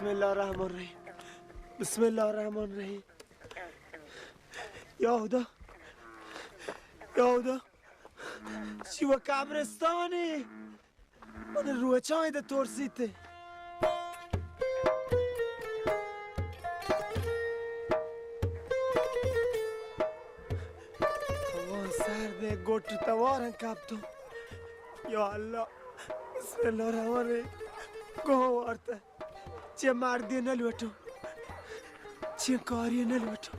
بسم اللہ الرحمن الرحیم. بسم اللہ الرحمن الرحیم. یا خدا، یا خدا، شیوہ قبرستانے. من روچاں ادا ترسیت. ہوا سرد، گٹ توارن کپتو. یا اللہ، بسم اللہ الرحمن الرحیم. گوہ وارتہ. چہ مردے نہ لوٹو، چہ کارے نہ لوٹو.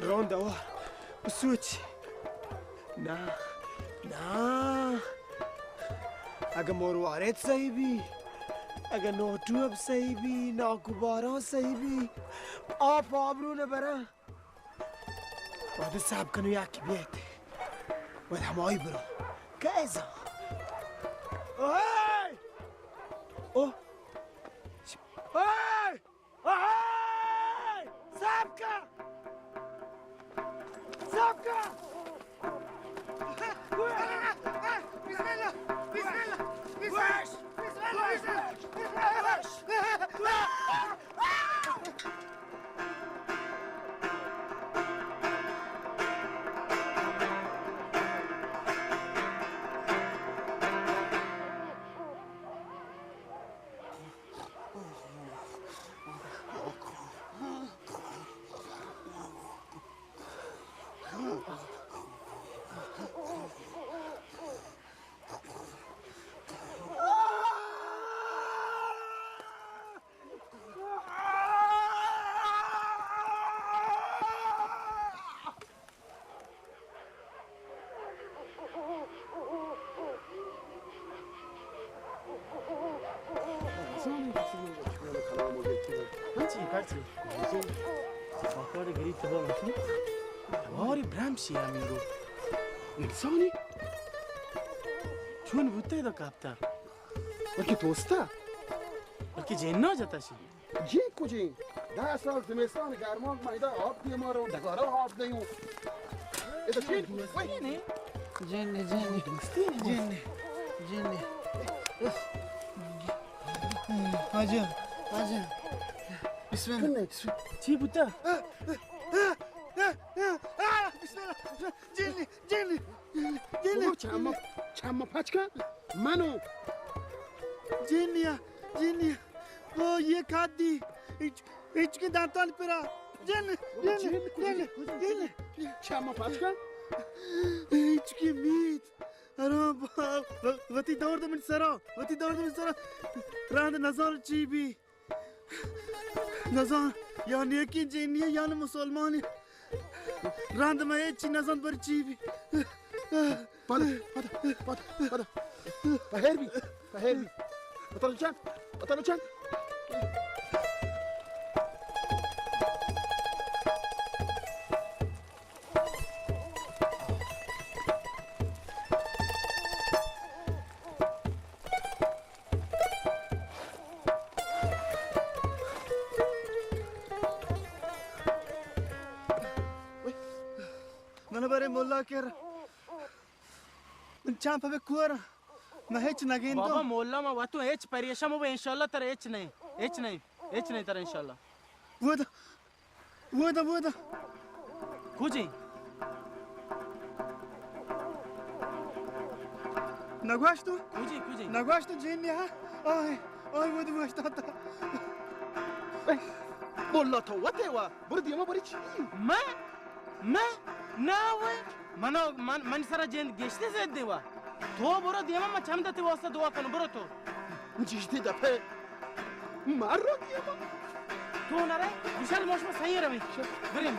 رون دوار، بسوچ. نا، نا. اگہ مروارید صحیح بی، اگہ نوٹوب صحیح بی، ناکوباران صحیح بی، آپ آبرو نہ براں. وہدے صاحب کنو یکی بیت. وہدے ہمائی برو. کئے زان؟ اوہے! اوہ! اوہے! اوہے! صاحب کا! صاحب کا! بسم اللہ! بسم اللہ! بسم اللہ! بسم اللہ! بسم اللہ! ہنچی، پرچی؟ بخار گری تو بول. ہاری برام شی امین رو. انسانی؟ چون بوتے دا کپتا؟ بلکہ توستا؟ بلکہ جنو جتا شی. جی کجیں؟ دہ سال زمستان گرماں ما ادا آپ دیما رو، ڈگارا آپ دیوں. ادا چی؟ وہی نے؟ جن، جن، دوستی نے؟ جن، جن. آجا، آجا. بسم اللہ. چی بوتا؟ بسم اللہ. جن، جن، جن. بابا، چما، چما پچ کن. منو. جنیا، جنیا. او، یہ کات دی. ہچ، ہچ کے دانتان پرا. جن، جن، جن، جن، جن. چما پچ کن. ہچ کے میت. ارا با-، وتی دور دمن سرا، وتی دور دمن سرا. راند نزار چی بی. نزان، یا نیکیں جنی یا نہ مسلمانی. رند ما ہچی نزان بر چی بی. پدا، پدا، پدا، پدا. پہر بی، پہر بی. پتہ لچان، پتہ لچان. من برے ملا کر. من چمپ بہ کور. من ہچ نگین بابا تو. مولا، ما وتو ہچ پریشان مبو، انشاءاللہ ترا ہچ نہیں، ہچ نہیں، ہچ نہیں ترا انشاءاللہ. وہ تو، وہ تو، وہ تو. کجی؟ نگوشت تو؟ کجی، کجی؟ نگوشت تو جن یا؟ آئے، آئے، وہ تو گوشت آتا. مولا تو وتے وا، برو دیما بری چی؟ میں؟ نہ، نہ وے، منو، من، من سرا جند گشتے زد دیوا. تو برو دیما، ما چم دتے واسطہ دعا کنو، برو تو. جشتے دپے. مار رو دیما. تو نہ رہے، گشال موش میں صحیح روی. بریم.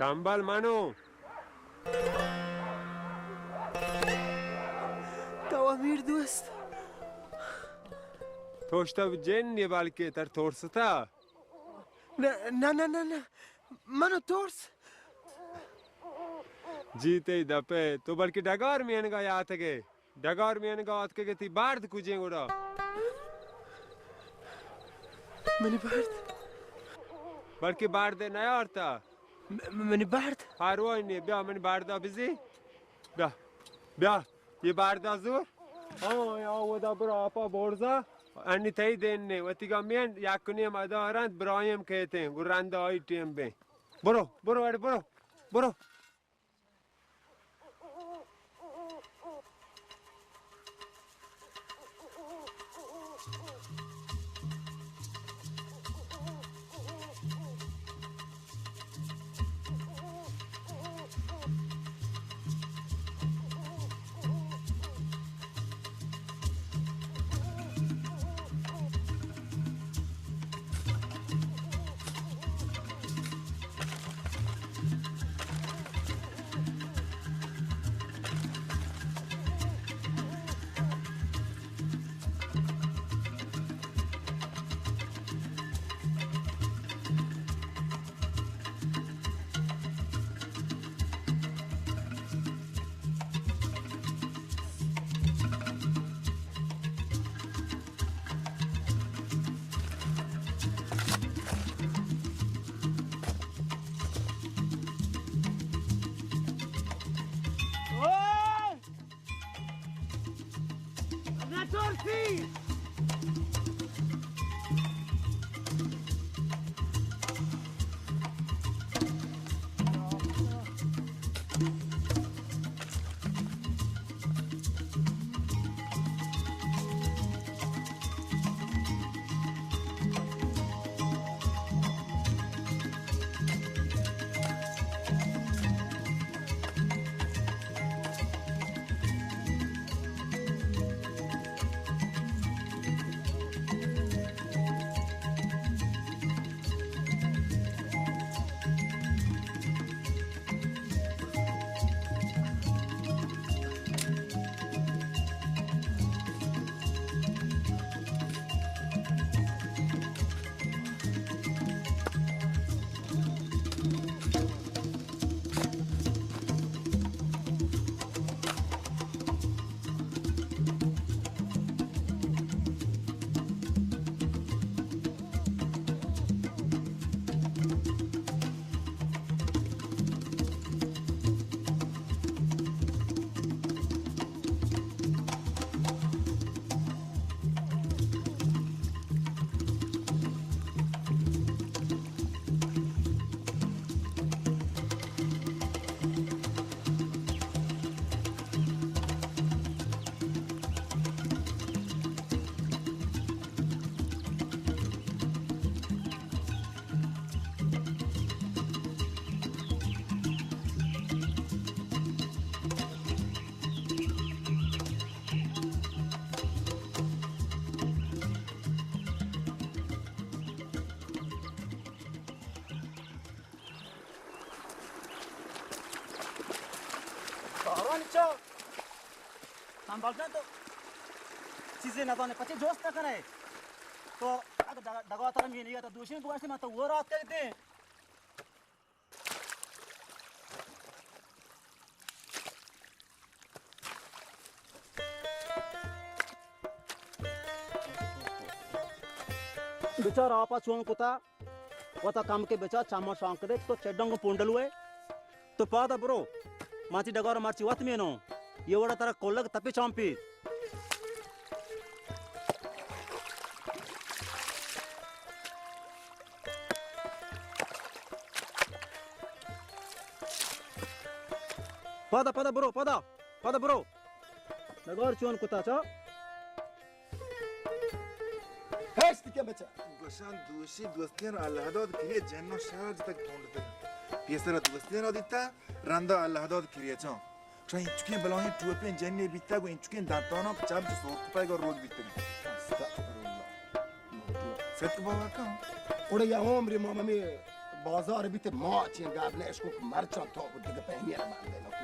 تمبل منو۔ تو امیر دوست۔ توشتہ جن یہ بلکہ تر ترستا۔ نہ، نہ، نہ، نہ، نہ۔ منو ترس۔ جی تئی دپے، تو بلکہ ڈگار مینگا یاتگے۔ ڈگار مینگا آتکگے، تئی بارد کجیں گڑا؟ منی بارد؟ بلکہ بارد نیارتا۔ م-، منی بارد؟ پرواہ نے، بیا منی باردا بزی۔ بیا، بیا، یہ باردا زور۔ ہاں، یا ودا برو آپا بورزا۔ انی تئی دین نے، وتیگا مین یک نیم ادارند، برایم کہتیں، گو رند آئی ٹیم بیں۔ برو، برو، اڑے برو، برو۔ کارانی چا؟ تنبل جان، تو چیزے نزانے، پچے جوست نہ کنے؟ تو اگر ڈگا، ڈگا تر مینی تو دوشین گوشت، من تو وہ رات کہتے۔ بچار آپا چون کتا، وتا کم کے بچار چما شان کرے، تو چڈنگ پونڈلو ہے، تو پادا برو، ماتی ڈگار مرچی وت مینو، یہ وڑا ترا کلگ تپی چامپی۔ پادا، پادا برو، پادا، پادا برو۔ نگار چون کتا چا؟ ہشت کے بچا۔ گوشان دوشی دوستین اللہ داد کریے جنو شہر جتک پونڈ تک۔ پیسر دوستین را دیتا، رندا اللہ داد کریے چون۔ چون انچکیں بلاہیں ٹوپیں جنے بیتا گو انچکیں دانتانا چم چو سور کتا گو روگ بیتگی۔ استغفراللہ۔ ست بابا کن۔ اوڑے یا عمر ماما می بازار بیت ما چین گاب نہ اشکو مرچاں تو دگہ پہمی را بندے نکو۔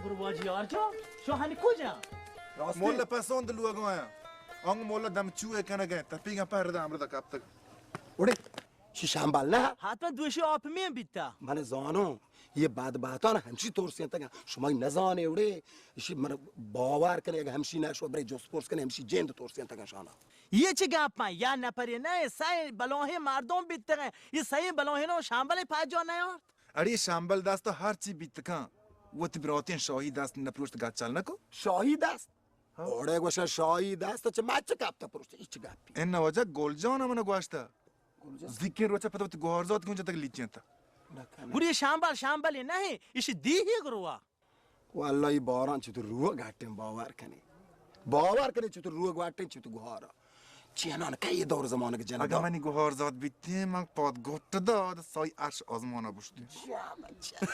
برو واجی یار جو، شو ہنی کجا؟ راستی؟ مولا پسند لوگا آیا۔ آنگ مولا دم چوئے کنگے، تپیگا پہر دا امردا کپتگ۔ اڑے، شی شامبل نہ؟ حتما دوشی آپ میں بیتا۔ من زانو، یہ بد باتان ہمشی ترسینتگا۔ شما نزانے اڑے، شی من باور کنے، اگہ ہمشی نہ شو برے جست پرس کنے، ہمشی جند ترسینتگا شانا۔ یہ چی گپ ایں؟ یا نفرے نہ، سئے بلاہیں مردم بیتگیں۔ یہ سئے بلاہیں نو شامبل پاجا نیارت۔ اڑے شامبل دست تو ہر چی بیتکاں۔ وتی براتیں شاہی دست نپروشت گچل نکو۔ شاہی دست؟ ہاں۔ اوڑے گوشا شاہی دست چہ مچ کپتا پروشت، اچ گپی۔ ان وجہ گل جان من گوشتا۔ گل جان۔ زیکیں روچا پتہ وتی گوہارزات کن جتک لیچینتا۔ نہ کنہ۔ گڑی شامبل، شامبل نہیں، اش دیہی گروا۔ واللہ ای باران چتو روح گٹیں باور کنی۔ باور کنی چتو روح گٹیں چتو گوہارا۔ چی انان کئی دور زمانگ جنگ اگہ دا۔ منی گوہار زاد بیتیں، من پاد گٹ داد، سای عرش آزمان بشتی۔ جا بچہ۔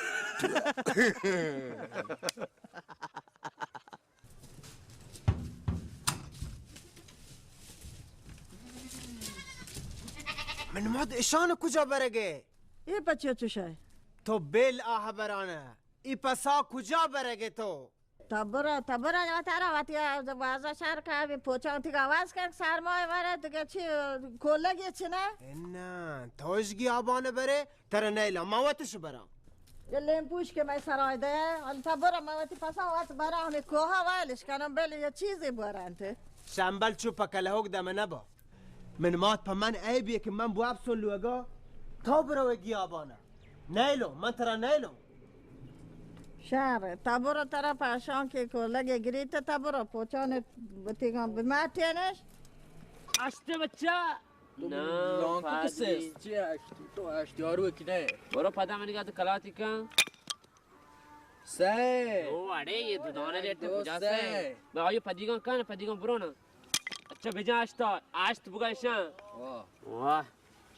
من ماد اشان کجا برگے؟ یہ پچے چوشے؟ تو بیل آہ برانا۔ ای پسا کجا برگے تو؟ تبرا، تبرا یا ترا وتی بازا شہر کا بھی پوچا تیگا آواز کر سرمای وارا دگہ چی کولگی چی نہ؟ انا، توش گی آبان برے، ترا نیلا، ما وتش برا۔ یہ لیم پوش کہ میں سرای دے، ان تبرا ما وتی پسا وت برا ہمیں کوہا ویلش کنم، بلے یہ چیزی برانتے۔ شمبل چو پکلہوک دم نبا۔ من مات پہ من عیبیے کہ من بواب سن لوگا، تو برو گی آبانا۔ نیلو، من ترا نیلو۔ شر، تا برو ترا پاشان کہ کولگے گریت، تا برو پوچان بتیگان بماتینش۔ اشت بچہ۔ نہ، لانکو پادری۔ چی اشت؟ تو اشت یارو کی نہ؟ برو پدا منی گا تو کلاتی کن۔ سئے۔ او اڑے یہ دو دانے ریٹ دو کجا سئے۔ سئے؟ بہ آیو پدیگان کن، پدیگان برو نا۔ اچھا بجا اشتا، اشت بگا اشاں۔ واہ۔ واہ۔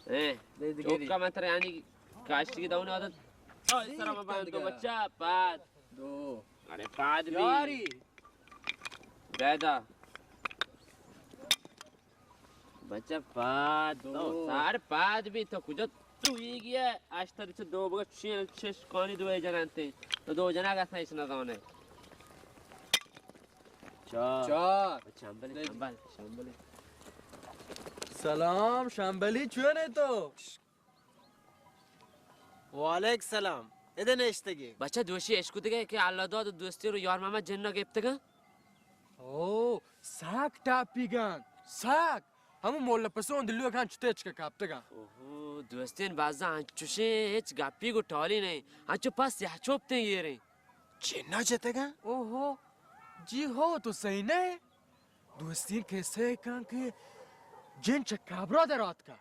اے، دے دگری۔ چوکا من ترا یعنی کاشتی کی داؤن عادت۔ او، سر ما باند دو بچہ، پاد۔ دو۔ اڑے پاد بھی۔ یاری۔ بیدا۔ بچہ پاد۔ دو۔ تو سار پاد بھی تو کجا تو ہی گیا۔ اشتا دچ دو بگا چین چش کانی دو جنانتے۔ تو دو جنا گا سائس نہ زانے۔ چار۔ چار۔ شمبل، شمبل، شمبل۔ سلام، شمبلی، چون ئے تو؟ وعلیک سلام۔ ادا نشتگی۔ بچہ دوشی اشکتگے کہ اللہ داد و دوستی رو یار محمد جنہ گپتگاں۔ او، ساک ٹاپیگاں، ساک۔ ہمو مولا پسون دلوگاں چتچ کہ کپتگاں۔ اوہو، دوستین بازا انچوشیں ہچ گپی گو ٹالی نہیں۔ انچو پس سیاہ چوپتیں گیریں۔ جنا جتگاں؟ اوہو، جی ہو، تو صحیح نہ ئے۔ دوستین کسہ کن کہ جن چہ قبرا در آتکا۔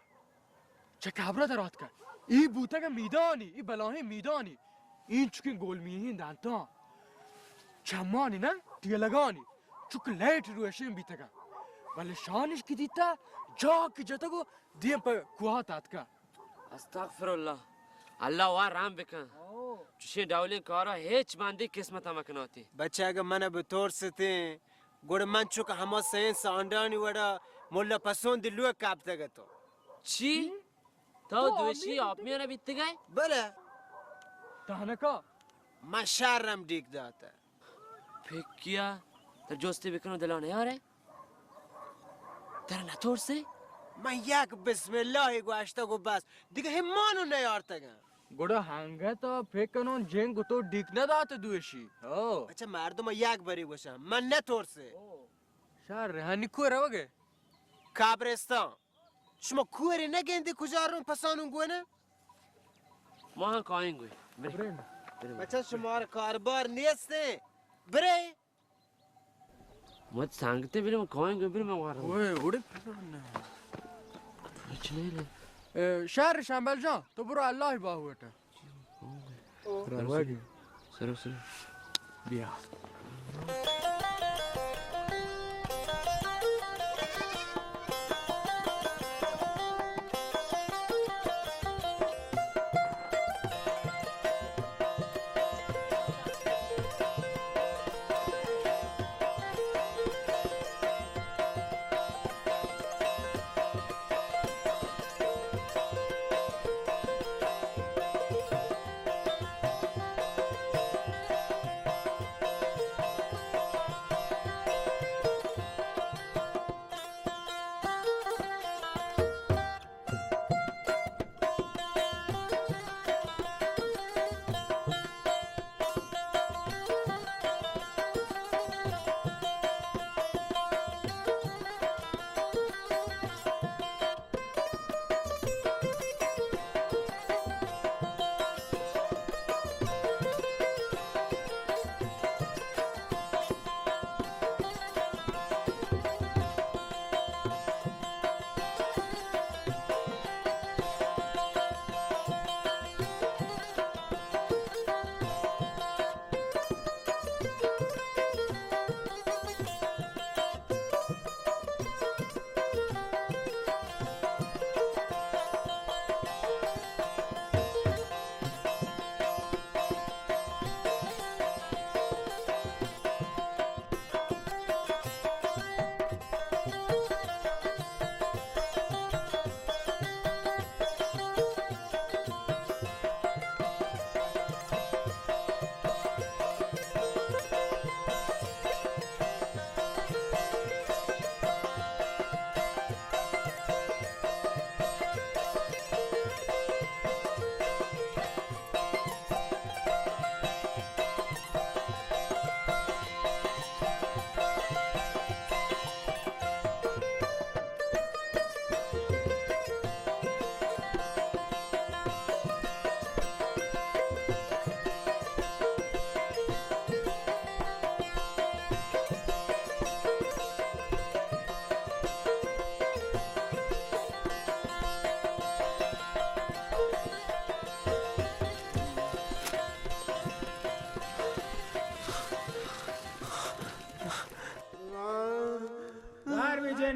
چہ قبرا در آتکا۔ ای بوتگا میدانی، ای بلاہیں میدانی۔ اینچکیں گول میہیں دانتاں۔ چمانی نہ، ٹیلگانی۔ چک لیٹ روشن بیتگا۔ بلے شانش کی دیتا، جا کی جتگو دیم پہ کوہا تاتکا۔ استغفر اللہ۔ اللہ وا رحم بکن۔ او۔ چشیں ڈولیں کارا ہچ باندی قسمت مکناتی۔ بچہ اگہ من بترستیں، گڑا من چک ہما سین سانڈانی وڑا ملا پسون دلو کپتگ تو۔ چی؟ تو تو دوشی آپمیان بیتگئے؟ بلے۔ تہنکا؟ من شرم ڈیک داتا۔ پکیا، تر جستی بکنو دلا نیارے؟ ترا نترسے؟ من یک بسم اللہ گوشتگ و بس، دگہ ہمانو نیارتگاں۔ گڑا ہنگت ء پکنون جنگ تو ڈیک ندات دوشی۔ ہو۔ اچھا مردم یک بری گوشاں، من نترسے۔ شر، ہنی کو روگے؟ قبرستان۔ شما کوری نگندی کجا رون پسانون گونه؟ ما ہم کائیں گوی۔ برے۔ برے۔ بچہ شمار کاربار نیستے۔ برے۔ مت سانگتے برے، ما کائیں گوی، برے ما وارا۔ اوئے، اوڑے پھر نہ۔ کچھ نہیں لے۔ اے، شہر شمبل جان، تو برو اللہ باہوٹا۔ رواگی۔ سرو، سرو۔ بیا۔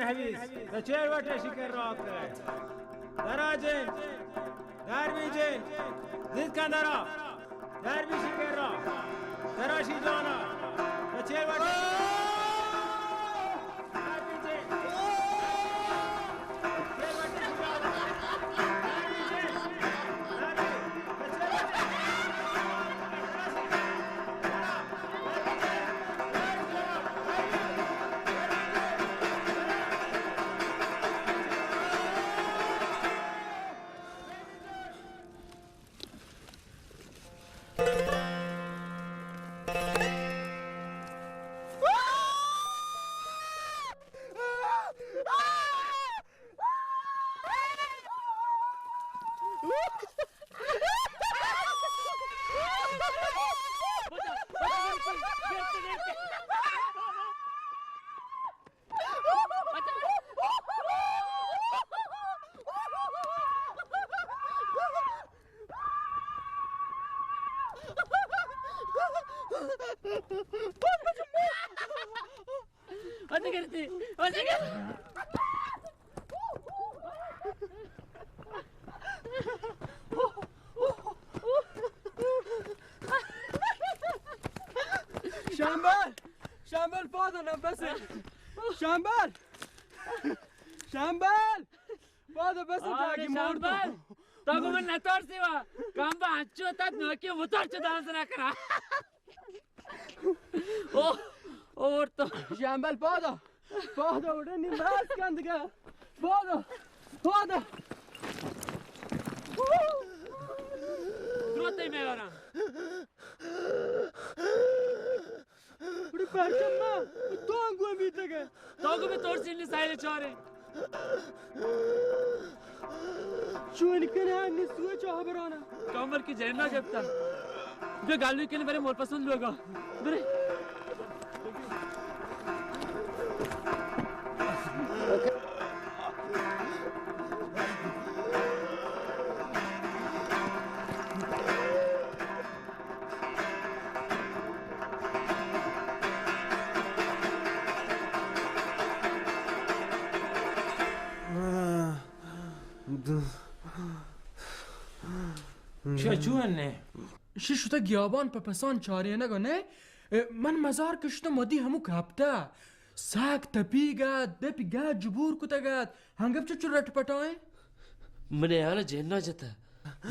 حویس، تو چیر وٹے شکر را کرے۔ درا جن، دربی جن، زید کن درا۔ دربی شکر را۔ درا شی جانا۔ تو چیر وٹے۔ شمبل! شمبل، پادا نہ، بس. شمبل! شمبل! پادا بس، آرے تاکہ مردو. شمبل! تو کو من نترسی وا. کم با اچو تا نوکی موتور چو دانس نہ کرا. او، اور تو. شمبل، پادا. پادا، وڑے نی بس کندگا. پادا. پادا. دروتے میوارا. اڑے پرچم ما تو انگو میتگے. تو کو بھی ترسی نی سائل چارے. چون کنے نی سوچ ہبرانا. کمر کی جننا جبتا. جو گالو کنے برے مول پسند لوگا. برے. چیا چون نے؟ شی شتہ گیابان پہ پسان چارینگ ءَ نئے؟ اے، من مزار کہ شتم وتی ہمو کپتہ. سک تپیگ ات، دپی گج بور کتگ ات. ہنگپ چو چو رٹ پٹائیں؟ من ءَ حال جنا جتہ.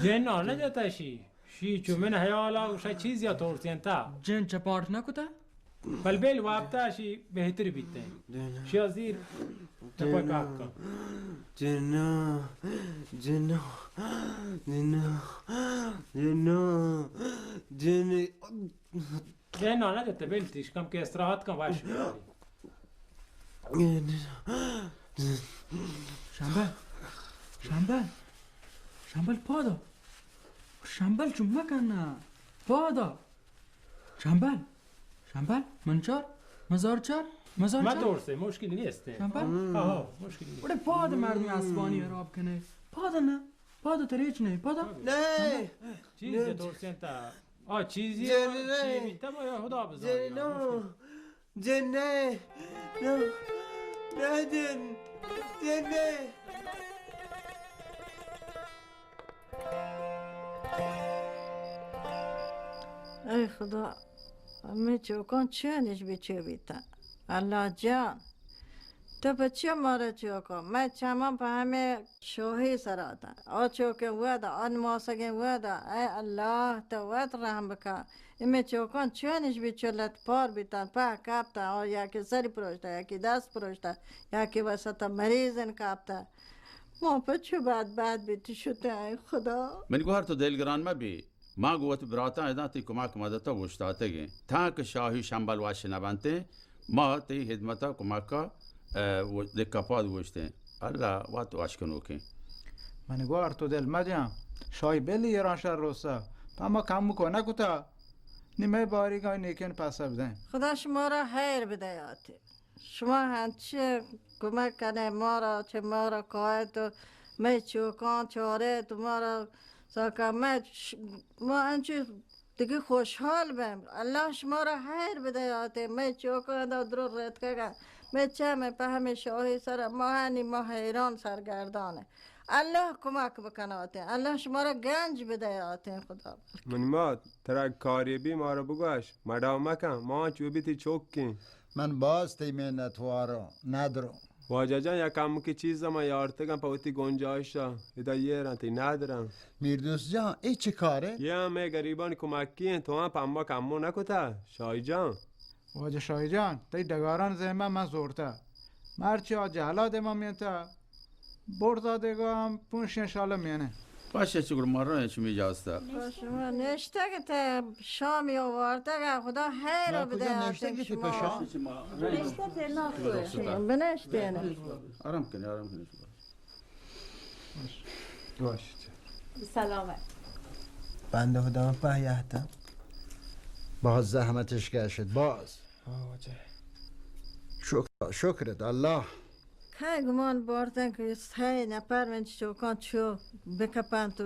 جنا نہ جتہ شی. شی چو من حیال ءَ گوشہ چیزی ءَ ترسینتہ. جن چپاٹ نہ کتہ؟ بل بل وابتہ شی بہتر بیتہ. شی ءَ زیر تپا کاک کن. جنا، جنا، جنا، جنا، جنا. اے نانا جتہ بل تیش کم کہ استراحت کن واش. شمبل، شمبل، شمبل پادا. شمبل چو مکن نا. پادا. شمبل، شمبل، من چار، مزار چار، مزار چار. ما دور سے مشکل نیست. شمبل؟ آہا، مشکل نیست. بڑے پاد مردم اسبانی خراب کنے. پادا نا. پادا تریچ نہیں، پادا. نہیں. چیز یہ دور سے تا. آ چیزی جن چی نہیں. بیتا ما خدا بزانی. جن نو. جن نہ، نہ، نہ جن، جن نہ. اے خدا، ہمے چوکاں چونش بچو بیتاں؟ اللہ جان، تو پہ چیا مارا چوکاں؟ مئے چماں پہ ہمے شوہی سرا اتاں. آ چوکیں وہدا، آ نماسگیں وہدا، اے اللہ، تو وت رحم بکن. اے مئے چوکاں چونش بچو لت پار بیتاں، پہ کپتاں، آ یکے سری پروشتہ، یکے دست پروشتہ، یکے وسطا مریض ان کپتہ. ما پہ چو بدبخت بیت شتیں، اے خدا. منی گوہر تو دلگران مہ بی. ما گوں وتی براتاں ادا تئی کمک مدت ءَ اوشتاتگیں. تاں کہ شاہی شمبل وش نہ بنتیں، ما تئی ہدمت ءَ کمک ءَ، ءَ، و-، دکہ پاد اوشتیں. اللہ وت وش کنوکیں. من گوار تو دل مجن. شاہی بلی ایران شر روسا. پہ ما کمکو نہ کتا. نی مئے باریگاں نیکیں پسہ بدیں. خدا شمارا خیر بدیات. شما انچیں کمک کنے مارا، چہ مارا کایت و مئے چوکاں چاریت و مارا ساکا مئے ش-، ما انچیں دگہ خوشحال بیں. اللہ شمارا خیر بدیات. مئے چوکاں دا درو رتکگا. مئے چم ءَ پہ ہمے شاہی سر ءَ ما ہنی ما حیران سرگردان ایں۔ اللہ کمک بکناتیں، اللہ شما را گنج بدیاتیں خدا۔ منی مات، ترا کارے بی مارا بگوش، مڈا مکن، ما چو بی تی چوکیں۔ من باز تئی منتواروں، ندروں۔ واجہ جان، یک کمکے چیز من یارتگاں پہ وتی گنجائشا، ادا یہ رنت ندرم۔ میردوست جان، اے چہ کارے؟ یہ ہمے گریبانی کمکی انت، تو ہم پہ اما کمو نکتا، شاہی جان۔ واجہ شاہی جان، تئی ڈگاران زیمہ من زورتا۔ مرچی آ جہلا دیما مینتا، برزا دیگا ہم پونشی انشاءاللہ مینے۔ پاشا چکر مرن چمی جاستا۔ شما نشتگ تے شامی آوارتگ، خدا خیر ما بدے کجا آتک نشتگ تی شما۔ پشا؟ بنشتین۔ آرام کنے، آرام کنے شما۔ باش، باش۔ سلامت۔ بندہ خدا پہ یہتا۔ باز زحمتش کشت، باز۔ آه، واجه۔ شکر، شکرت اللہ۔ کئے گمان بارتن کہ سئے نفر من چوکان چو بکپن تو،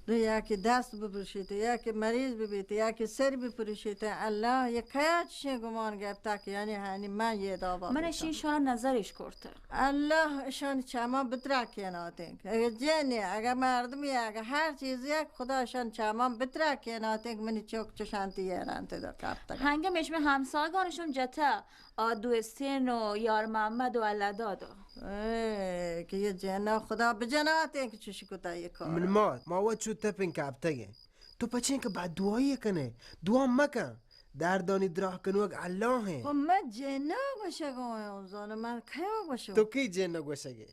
یکی دست بپروشیت، یکی مریض ببیت، یکی سر بپروشیت۔ اللہ، یہ کیا چشیں گمان گپتا کہ یعنی ہنی من یہ دعوا من بکن۔ اشی شان نظرش کرته۔ اللہ اشان چما بترکیناتیں۔ اگه جنی، اگه مردمی، اگه هر چیزی، یک خدا اشان چما بترکیناتیں که منی چوک چشانتی یه رنت دا کپتگ۔ هنگه میش می همسایگانشون جته، آ دوستین و یار محمد و الله داد و۔ اے، که یه جنا خدا بجناتیں که چوشی کتا یه کار۔ من ما، ما و چو تپین کپتگه۔ تو پچین که بددعایی کنه، دعا مکن۔ دردانی دراہ کنوک اللہ ہیں۔ خو من جنا گوشگا آں، زانو من کیا گوشگا؟ تو کی جنا گوشگے؟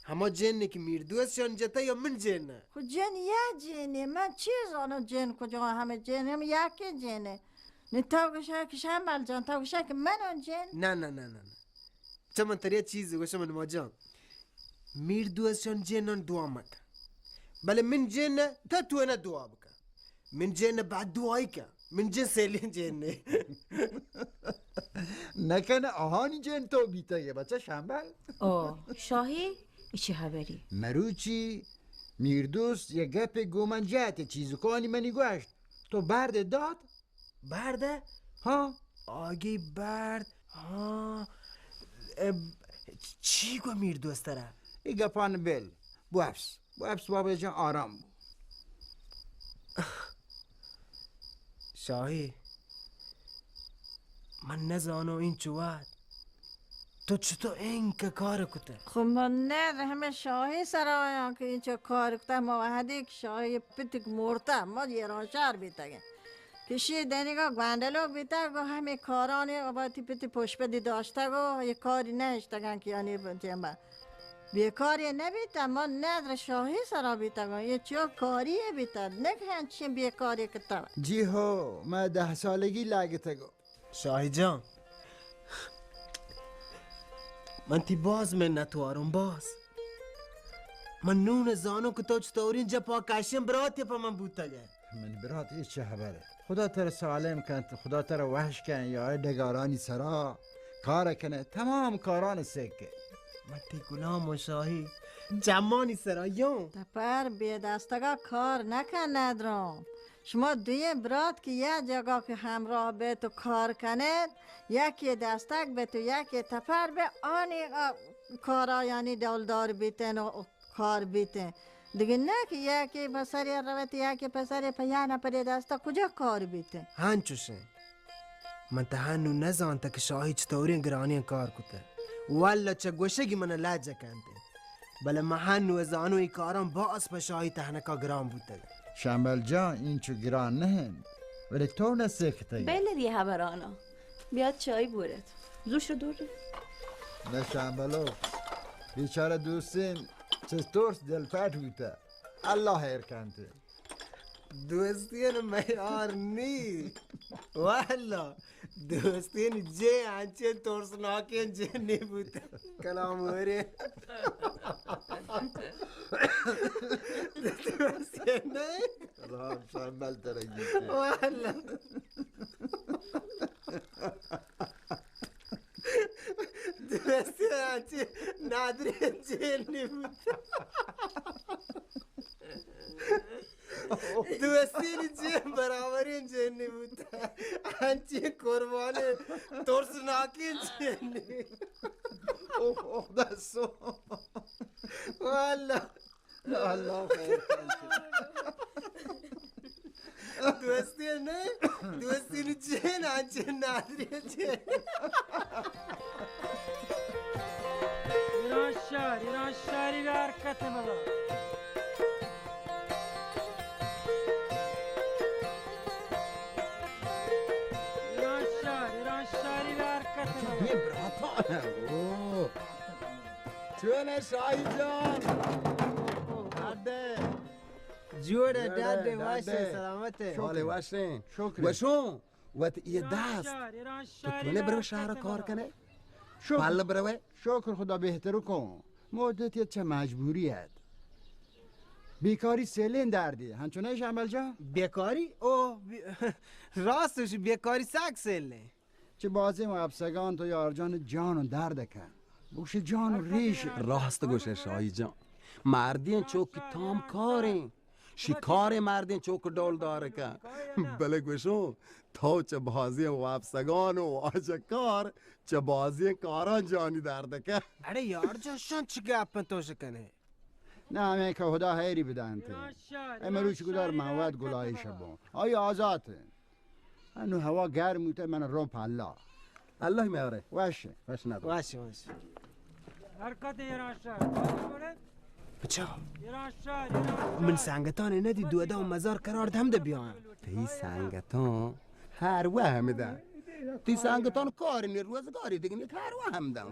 ہما جن کہ میردوست شان جتا یا من جن؟ خو جن یا جنے، من چی زانو جن کجا، ہمے جن ہم یکے جنے۔ نی تو گوشے کہ شمبل جان، تو گوشے کہ من آں جن؟ نہ، نہ، نہ، نہ، نہ۔ چہ من تریا چیز گوشم، من ما جان۔ میردوست شان جنان دعا مکن۔ بلے من جن نہ، تا تو نہ دعا بکن۔ من جن نہ بددعایی کن۔ من جن سیلین جن نہ۔ نکن آهانی جن تو بیتگے، بچه شمبل۔ او، شاهی، ای چه خبری؟ مروچی میردوست یه گپے گو من جهت چیزکانی منی گوشت۔ تو برد داد؟ برد؟ ها؟ آگی برد؟ ها؟ اه، چی گو میردوست ترا؟ ای گپان بل۔ بوپس۔ بوپس بابا جان آرام بو۔ شاهی، من نزانو اینچو وهد تو چطو اینکه کار کته؟ خو من نه همه شاهی سرایان که اینچو کار کته، ما وهدی که شاهی پتک مرته، ما ایران شهر بیتگه. کشی دنیگا گوانڈلوک بیتگ و همه کارانی و باتی پتی پشپدی داشتگ و یه کاری نهشتگن که یعنی جمع بیکاری نبیت، اما ندر شاهی سرا بیتگ و یه چیو کاری بیتگ، نه که هنچین بیکاری کتگ۔ جی هو، ما ده سالگی لگتگ و۔ شاهی جان، من تی باز منتوارم، باز۔ من نون زانو که تو چطورین جپا کشین براتی په من بوتگه۔ منی برات، اے چه خبرے؟ خدا ترا سالم کنت، خدا ترا وحش کن، یا اے ڈگارانی سرا کار کنے، تمام کاران سکے۔ من تی غلام و شاهی، چمانی سرا یوں۔ تپر بے دستگا کار نکن ندروں۔ شما دوئیں برات که یک جاگا که همراه بیت و کار کنید، یکی دستک بیت و یکی تپر بیت، آنی، آ، کارا یعنی ڈولدار بیتن و کار بیتیں۔ دگہ نہ کہ یکے پہ سرے روت، یکے پہ سرے، پہ یک نپرے دستا کجا کار بیتیں؟ ہنچوشیں۔ من تہ ہنو نزانتہ کہ شاہی چطوریں گرانیں کار کتہ۔ واللہ چہ گوشگی من لجہ کنت۔ بلے من ہنو زانو ای کاراں باز پہ شاہی تہنکا گران بوتگ۔ شمبل جان، اینچو گران نہ انت، بلے تو نہ سکتگ۔ بلے دی ہبرانا۔ بیاد چای بورد۔ زوش دور۔ نہ شمبلو، بیچارہ دوستین چہ ترس دلپٹ بوتہ۔ اللہ خیر کنت۔ دوستین میار نی۔ واللہ، دوستین جے انچیں ترسناکیں جے نی بوتہ۔ کلام ورے۔ دوستین نہ۔ کلام شمبل ترگی۔ واللہ۔ دوستی انچیں نادریں جن نی بوت۔ دوستی نی جن برابریں جن نی بوت۔ انچیں قربانیں ترسناک اوه، اوه، دستو. والله. الله خیر کنت. دوستی نه، دوستی نه، جن، آ جن نادری جن. ایران شهر، ایران شهری به حرکت بابا. ایران شهر، ایران شهری به حرکت بابا. یه براتا. اوه. چونه شاهی جان؟ ڈاڈے. جوڑے، ڈاڈے، ڈاڈے، واشے، ڈاڈے. سلامتے. شکر. حالے واشے. شکر. وشوں، وت یہ ایران دست. شہر، ایران تو شہر تو نے برو شہر کار کنے؟ شکر. پل بروے؟ شکر خدا بہتر کو. مدت یہ چه مجبوری ات. بیکاری سیلین دردی. ہنچو نہ شامل جان؟ بیکاری؟ او، بی-، راستش بیکاری سک سیلین. چہ بازیں وپسگاں تو یار جان جان و درد کن. بگوشے جان و ریش. راست گوشے شاہی جان. مردین چوک تام کاریں. شکاریں مردین چوک ڈول دار کن. بلے گوشوں، تو چہ بازیں وپسگان و واجہ کار، چہ بازیں کاراں جانی درد کن. اڑے یار جان، شان چی گپن تو شکنے؟ نہ، ہمیں کہ خدا حیری بدانتے. اے مروچ گدار من وت گلائیش بوں. آئی آزات. انو ہوا گرم بوتہ، من رو پہ اللہ. اللہ میارے. وش. وش نہ. وش، وش. حرکت ایران شہر. بچا. ایران شہر، ایران شہر. من سنگتان ندی دو دو مزار قرار دم دے بیان. تئی سنگتان ہر وہم دن. تئی سنگتان کار نی، روزگاری دیگه نی، ہر وہم دن.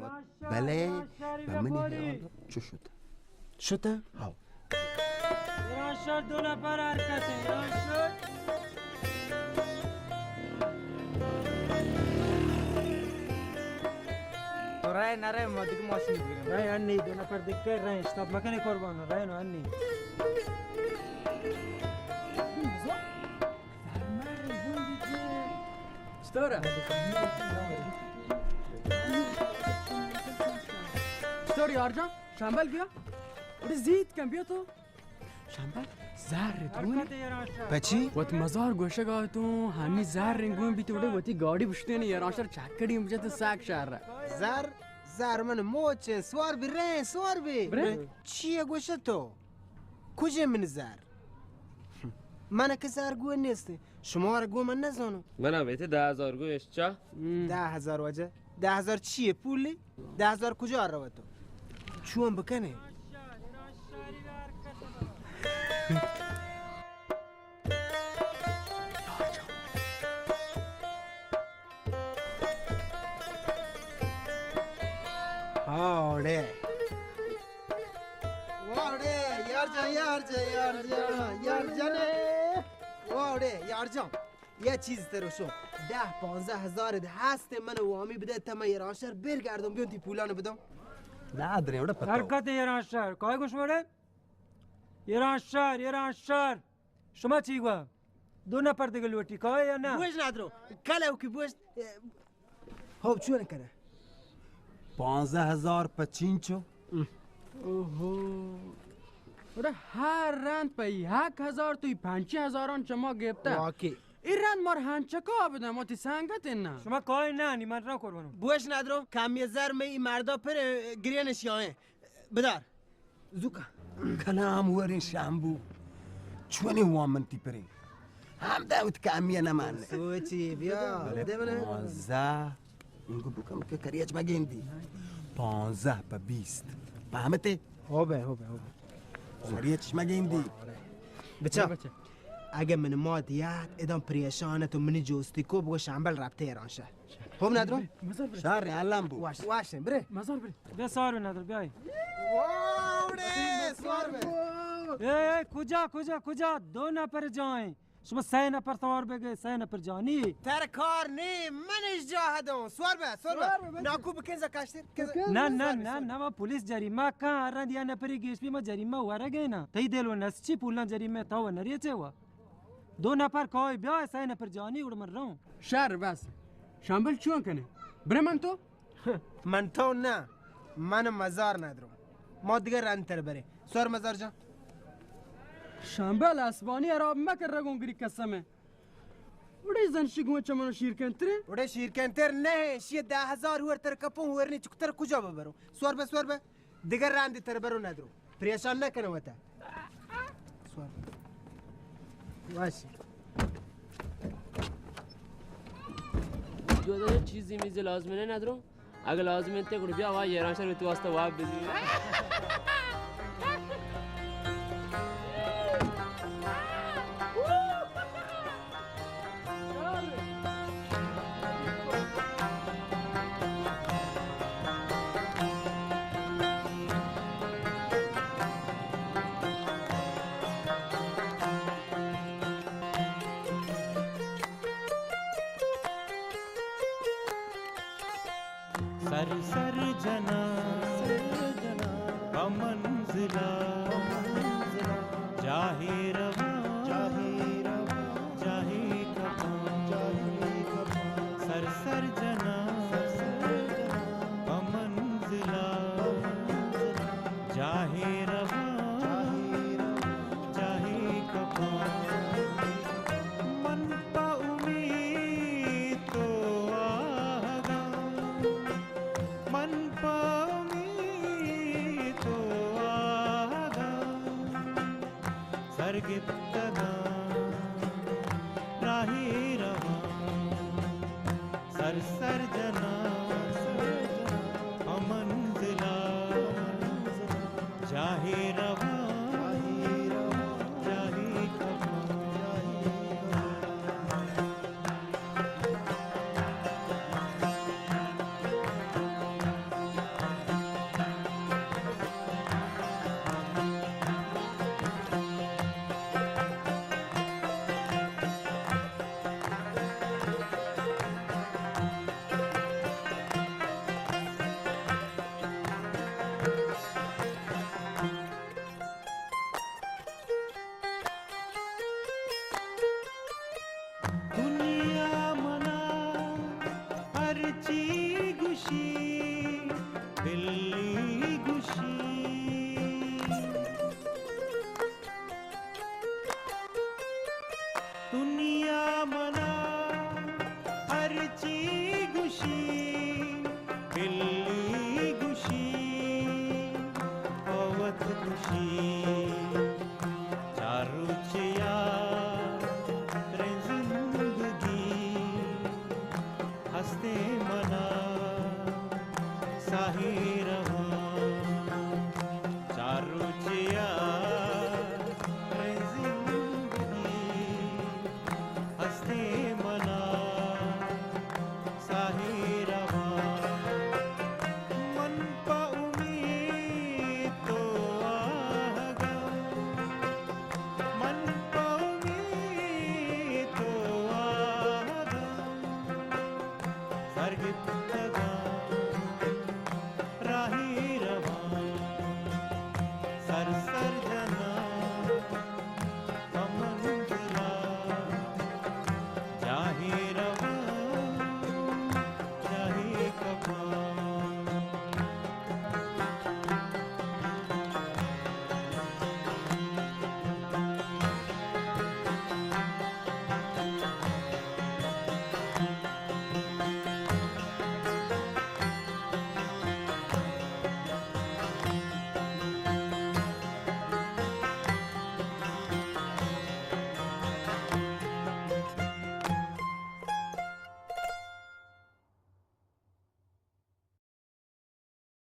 بلے، پہ منی حیال چو شت؟ شت؟ ہاو. ایران شہر دو نفر حرکت ہے، ایران شہر. تو رای نہ رای، ما دیگه ماشین بگیریم. رای انی، دو نفر دیگه رای، اشتاب مکنی قربان، رای نو انی. چطوره؟ چطور یار جان؟ شنبل بیا. اڑے زیت کن بیا تو. شنبل، زر دون. پچی؟ وت مزار گوشگا تو ہنی زر گون بیت، اڑے وتی گاڑی بشتین ایران شہر چکڑی بجت ساک شہر. زر، زر من موچ، سوار بی رے، سوار بی. برے؟ چیے گوشت تو؟ کجے من زر؟ من کہ زر گون نیست. شما را گون من نزانو. من هم ایت دہ ہزار گون اشچا. دہ ہزار واجہ؟ دہ ہزار چیے پولی؟ دہ ہزار کجا روت تو؟ چون بکنے؟ ہاوڑے. واوڑے، یار جان، یار جان، یار جان، یار جانے. واوڑے، یار جان. یه چیز ترشو. دہ پانزدہ ہزار ہست، من وامی بدے، تا من ایران شہر بیر گردم بیون تی پولان بدم. نداریم، وڑا پتو. حرکت ایران شہر. کای گوش وڑے؟ ایران شہر، ایران شہر. شما چی گوا؟ دو نفر دیگه لوٹی، کای یا نه؟ بوش ندارو. کله او کی بوش. ہو، چون کنه؟ پانزدہ ہزار پہ چینچو. اوہو. اڑے ہر رند پہ یک ہزار، تو پنچی ہزاران چما گپتا. واقعی. ای رند مار ہنچکا بدم، ما تی سنگت نا. شما کای نه، نی من را قربانو. بوش ندارو، کمی زر می ای مردا پر گرینش یائیں. بدار. زوکا. کلام وریں شامبو. چونیں وام من تی پریں. ہم داوت کامیہ نہ مان. سوچی بیا. بلے دے منا. پانزدہ. انگو بکم کہ کریچ مگیندی. پانزدہ پہ بیست. پہمتے؟ ہو بے، ہو بے، ہو بے. کریچ مگیندی. بچا. اگہ من مات یاد ادام پریشان تو منی جوستی کو بگو شامبل رابطے ایران شہر. خوب ندرو؟ شر الان بو. واش، واش، برے. مزار برے. بیا سوار بی ندر، بیای. واوڑے، سوار بے. اے، اے، کجا، کجا، کجا؟ دو نفر جائیں. شما سه نفر سوار بگے، سه نفر جانی. تر کار نی، منش جا ہدوں. سوار بے، سوار بے. ناکو بکن زکاشتر. نہ، نہ، نہ، نہ، ما پولیس جریمہ کن، ہر رند یا نفری گیش بی ما جریمہ ورگے نا. تئی دل و نس چی پولاں جریمہ تا و نریچے وا. دو نفر کای بیا، سه نفر جانی، گڑا من روں. شر بس. شامبل چون کنے؟ برے من تو؟ من تو نہ. من مزار ندروں. ما دیگه رندتر برے. سر مزار جان. شامبل اسبانی حراب مکر رگوں گری قسمه. اڑے زن شی گوں چمنو شیرکنتر؟ اڑے شیرکنتر نہ، شی دہ ہزار ہور تر کپوں، ہور نی چکتر کجا ببروں؟ سور بہ، سور بہ۔ دگہ رندے تر برو ندرو۔ پریشان نہ کن وتا۔ سور۔ واش۔ جو چیزی میزی لازم نہ ندرو۔ اگہ لازم انت گڑا بیا وا ایران شہر تو واسطہ واب بزی۔ سر سر جناں پہ منزلا، جاہے رواں جاہے کپاں۔ سر سر جناں پہ منزلا، جاہے رواں جاہے کپاں۔ من پہ امیت تو آہگاں، من پہ امیت تو آہگاں، سر گپتگاں راہے رواں۔ سر سر جناں